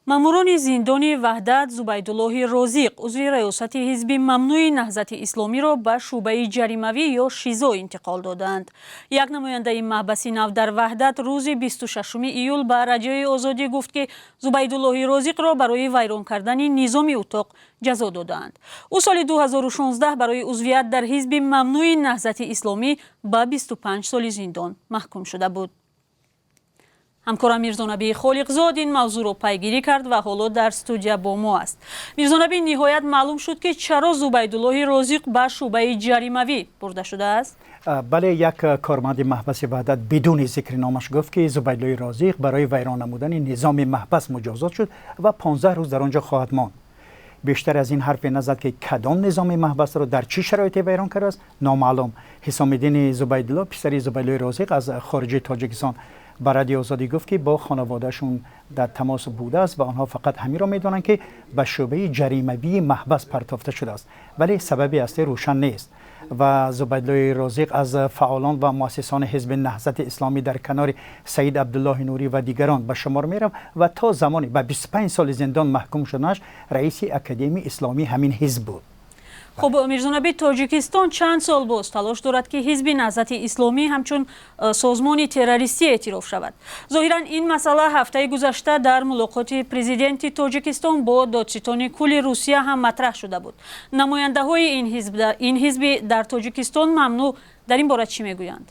Мамурони зиндони Ваҳдат Зубайдуллоҳи Розиқ, узви раёсати ҳизби мамнӯи Наҳзати Исломиро ба шӯъбаи ҷаримавӣ ё ШИЗО интиқол додаанд. Як намояндаи маҳбаси нав дар Ваҳдат рӯзи 26 июл ба Радиои Озодӣ гуфт, ки Зубайдуллоҳи Розиқро барои вайрон кардани низоми утоқ ҷазо додаанд. Ӯ соли 2016 барои узвият дар ҳизби мамнӯи Наҳзати Исломӣ ба 25 соли зиндон маҳкум шуда буд. Ҳамкорам Мирзонабӣ Холиқзод ин мавзӯъро пайгирӣ кард ва ҳоло дар студия бо мо аст. Мирзонабӣ, ниҳоят маълум шуд, ки чаро Зубайдуллоҳи Розиқ ба шӯъбаи ҷаримавӣ бурда шудааст? Бале, як корманди маҳбаси Ваҳдат бидуни зикри номаш гуфт, ки Зубайдуллоҳи Розиқ барои вайрон намудани низоми маҳбас муҷозот шуд ва 15 рӯз дар он ҷо хоҳад монд. Бештар аз ин ҳарфе назад, ки кадом низоми маҳбасро дар чӣ шароите вайрон кардааст, номаълум. Ҳисомиддини Зубайдулло, писари Зубайдуллоҳи Розиқ, аз хориҷи Тоҷикистон ба Радиои Озодӣ гуфт, ки бо хонаводаашон дар тамос будааст ва онҳо фақат ҳаминро медонанд, ки ба шӯъбаи ҷаримавии маҳбас партофта шудааст, вале сабаби аслӣ рӯшан нест. Ва Зубайдуллоҳи Розиқ аз фаъолон ва муассисони ҳизби Наҳзати Исломӣ дар канори Саид Абдуллоҳи Нурӣ ва дигарон ба шумор мерафт ва то замоне ба 25 соли зиндон маҳкум шуданаш раиси Академияи исломии ҳамин ҳизб буд. Хуб, Мирзонабӣ, Тоҷикистон чанд сол боз талош дорад, ки ҳизби Наҳзати Исломӣ ҳамчун созмони террористӣ эътироф шавад. Зоҳиран ин масъала ҳафтаи гузашта дар мулоқоти президенти Тоҷикистон бо додситони кулли Русия ҳам матраҳ шуда буд. Намояндаҳои ин ҳизби дар Тоҷикистон мамнӯъ дар ин бора чӣ мегӯянд?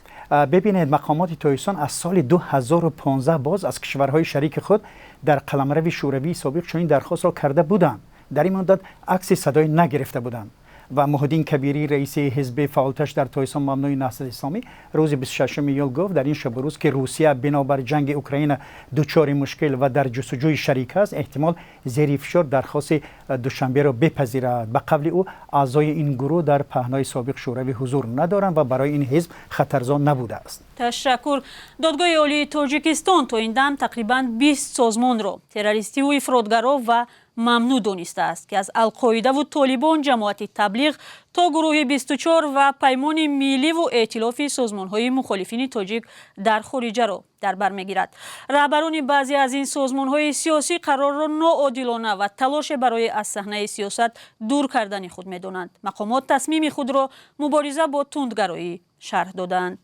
Бибинед, мақомоти Тоҷикистон аз соли 2015 боз аз кишварҳои шарики худ дар қаламрави Шӯравии собиқ чунин дархостро карда буданд. Дар ин муддат акси садои нагирифта буданд. Ва Муҳиддин Кабирӣ, раиси ҳизби фаъолташ дар Тоҷикистон мамнӯи Наҳзати Исломӣ, рӯзи 26 июл гуфт, дар ин шабу рӯз, ки Русия бинобар ҷанги Украина дучори мушкил ва дар ҷустуҷӯи шарик аст, эҳтимол зери фишор дархости Душанберо бипазирад. Ба қавли ӯ, аъзои ин гурӯҳ дар паҳнои собиқ Шӯравӣ ҳузур надоранд ва барои ин ҳизб хатарзо набудааст. Ташаккур. Додгоҳи Олии Тоҷикистон то ин дам тақрибан 20 созмонро террористиву ифротгаро ва мамнӯъ донистааст, ки аз Алқоидаву Толибон, Ҷамоати Таблиғ то гурӯҳи 24 ва Паймони милливу эътилофи созмонҳои мухолифини тоҷик дар хориҷаро дар бар мегирад. Раҳбарони баъзе аз ин созмонҳои сиёсӣ қарорро ноодилона ва талоше барои аз саҳнаи сиёсат дур кардани худ медонанд. Мақомот тасмими худро мубориза бо тундгароӣ шарҳ додаанд.